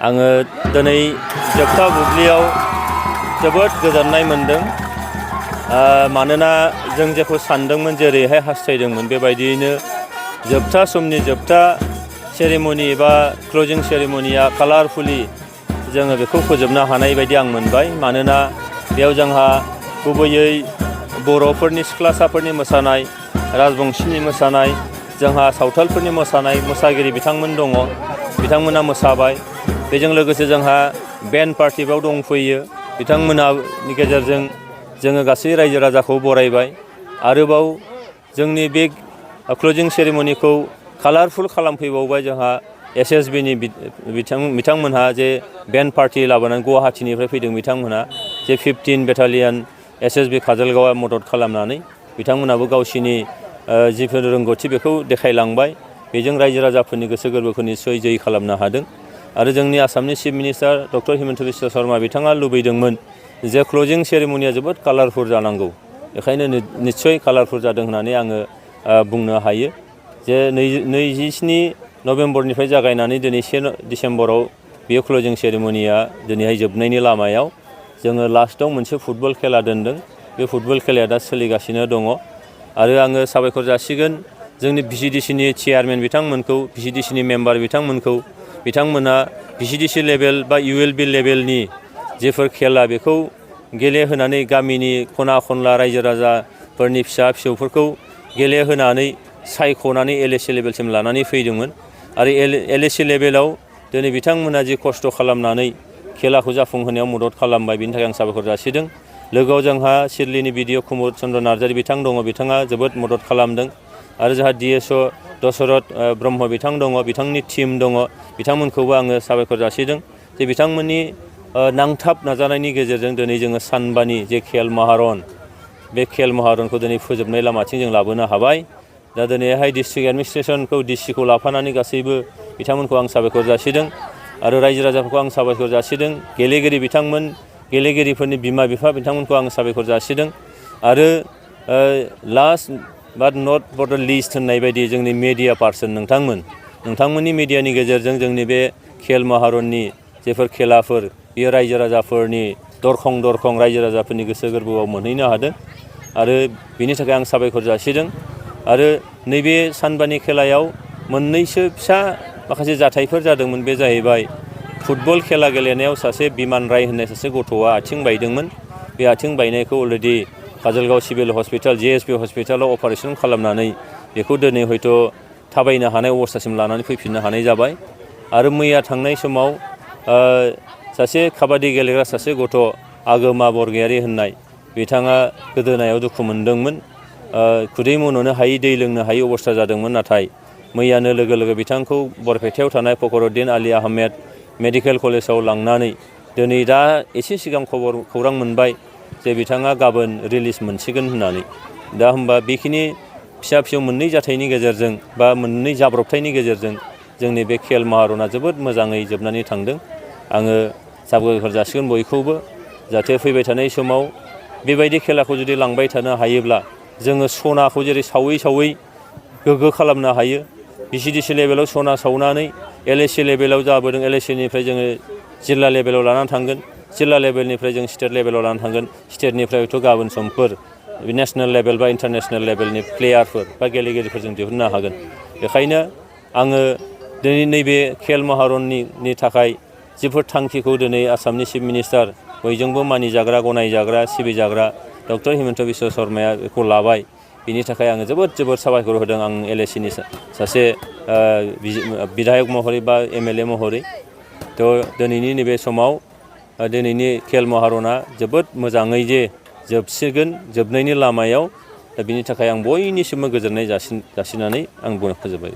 आङो दिनै जोबथा बुब्लियाव जोबोद गोजोननाय मोनदों। मानोना जों जेखौ सानदोंमोन जेरैहाय हास्थायदोंमोन बेबायदियैनो जोबथा समनि जोबथा सेरेमनि एबा क्लोजिं सेरेमनिया कालारफुलि जोङो बेखौ फोजोबनो हानाय बायदि आं मोनबाय। मानोना बेयाव जोंहा गुबैयै बर'फोरनि सिख्लासाफोरनि मोसानाय, राजबंशीनि मोसानाय, जोंहा सावथालफोरनि मोसानाय, मोसागिरि बिथांमोन दङ, बिथांमोना मोसाबाय। बेजों लोगोसे जोंहा बेन्ड पार्टि बेयाव दंफैयो, बिथांमोननि गेजेरजों जोङो गासै रायजो राजाखौ बरायबाय। आरोबाव जोंनि बे क्लोजिं सेरेमनिखौ कालारफुल खालामफैबावबाय जोंहा SSBनि बिथांमोनहा जे बेन्ड पार्टि लाबोनानै गुवाहाटीनिफ्राय फैदों बिथांमोनहा जे 15 बेटालियन SSB काजलगावआ मदद खालामनानै बिथांमोनाबो गावसिनि जिफोर रोंगौथि बेखौ देखायलांबाय। बेजों रायजो राजाफोरनि गोसो गोरबोखौ निस्सय जै खालामनो हादों। आरो जोंनि आसामनि chief minister doctor Himanta Biswa Sharma बिथाङा लुबैदोंमोन जे क्लोजिं सेरेमनिया जोबोद कालारफुल जानांगौ। बेखायनो निस्सय कालारफुल जादों होननानै आङो बुंनो हायो। जे 27 नभेम्बरनिफ्राय जागायनानै दिनै 1 डिसेम्बराव बेयो क्लोजिं सेरेमनिया दिनैहाय जोबनायनि लामायाव। जोङो लास्टआव मोनसे फुटबल खेला दोनदों। बे फुटबल खेलाया दा सोलिगासिनो दङ। आरो आङो साबायखर जासिगोन जोंनि VCDCनि चेयारमेन बिथांमोनखौ, VCDCनि मेम्बार बिथांमोनखौ। बिथांमोना VCDC लेभेल बा ULB लेभेलनि जेफोर खेला बेखौ गेलेहोनानै गामिनि खना खनला रायजो राजाफोरनि फिसा फिसौफोरखौ गेलेहोनानै सायख'नानै LAC लेभेलसिम लानानै फैदोंमोन। आरो LAC लेभेलाव दिनै बिथांमोना जि खस्थ' खालामनानै खेलाखौ जाफुंहोनायाव मदद खालामबाय, बिनि थाखाय आं साबायखर जासिदों। लोगोआव जोंहा सिडलीनि BDO कुमुद चन्द्र नार्जारी बिथां दङ, बिथाङा जोबोद मदद खालामदों। आरो जोंहा DSO दशरथ ब्रह्म बिथां दङ, बिथांनि टिम दङ, बिथांमोनखौबो आङो साबायखर जासिदों जे बिथांमोननि नांथाब नाजानायनि गेजेरजों दिनै जोङो सानबानि जे खेल महारन, बे खेल महारनखौ दिनै फोजोबनाय लामाथिं जों लाबोनो हाबाय। दा दिनैहाय डिस्ट्रिक्ट एडमिनिस्ट्रेसनखौ DCखौ लाफानानै गासैबो बिथांमोनखौ आं साबायखर जासिदों। आरो रायजो राजाफोरखौ आं साबायखर जासिदों। गेलेगिरि बिथांमोन, गेलेगिरिफोरनि बिमा बिफा बिथांमोनखौ आं साबायखर जासिदों। आरो last but not for the list होननाय बायदि जोंनि मेडिया पार्सन नोंथांमोननि मेडियानि गेजेरजों जोंनि बे खेल महारननि जेफोर खेलाफोर बेयो रायजो राजाफोरनि दरखं दरखं रायजो राजाफोरनि गोसो गोरबोआव मोनहैनो हादों। आरो बिनि थाखाय आं साबायखर जासिदों। आरो नैबे सानबानि खेलायाव मोननैसो फिसा माखासे जाथायफोर जादोंमोन। बे जाहैबाय फुटबल खेला गेलेनायाव सासे बिमान राय होननाय सासे गथ'आ आथिं बायदोंमोन। बे आथिं बायनायखौ already Kajalgaon civil hospital JSP हस्पिटालाव अपारेसन खालामनानै बेखौ दिनै हयथ' थाबायनो हानाय अबस्थासिम लानानै फैफिननो हानाय जाबाय। आरो मैया थांनाय समाव सासे काबादि गेलेग्रा सासे गथ' आगोमा बरगयारी होननाय बिथाङा गोदोनायाव दुखु मोनदोंमोन। खुदै मन'नो हायि, दै लोंनो हायि अबस्था जादोंमोन। नाथाय मैयानो लोगो लोगो बिथांखौ बरपेटायाव थानाय फखरुद्दिन आली आहमेद मेडिकेल कलेजाव लांनानै दिनै दा एसे सिगां खौरां मोनबाय जे बिथाङा गाबोन रिलिज मोनसिगोन होननानै। दा होमबा बेखिनि फिसा फिसौ मोननै जाथायनि गेजेरजों बा मोननै जाब्रबथायनि गेजेरजों जोंनि बे खेल महारना जोबोद मोजाङै जोबनानै थांदों। आङो साबायखर जासिगोन बयखौबो, जाहाथे फैबाय थानाय समाव बेबायदि खेलाखौ जुदि लांबाय थानो हायोब्ला जोङो सनाखौ जेरै सावै सावै गोग्गो खालामनो हायो। VCDC लेभेलाव सना सावनानै LAC लेभेलाव जाबोदों, LACनिफ्राय जोङो जिल्ला लेभेलाव लानानै थांगोन, जिल्ला लेभेलनिफ्राय जों स्टेट लेभेलाव लानानै थांगोन, स्टेटनिफ्राय हयथ' गाबोन समफोर नेसनेल लेभेल बा इन्टारनेसनेल लेभेलनि प्लेयारफोर बा गेलेगिरिफोर जों दिहुननो हागोन। बेखायनो आङो दिनै नैबे खेल महारननि थाखाय जिफोर थांखिखौ दिनै आसामनि चिफ मिनिस्टार, बयजोंबो मानिजाग्रा गनायजाग्रा सिबिजाग्रा डक्टर हिमन्त बिश्व शर्माया बेखौ लाबाय, बिनि थाखाय आङो जोबोद साबायखर होदों आं LACनि सासे बिधायक महरै बा MLA महरै। थ' दिनैनि नैबे समाव दिनैनि खेल महारना जोबोद मोजाङै जे जोबसिगोन, जोबनायनि लामायाव। दा बिनि थाखाय आं बयनिसिमबो गोजोननाय जासिनानै आं बुंनो फोजोबबाय।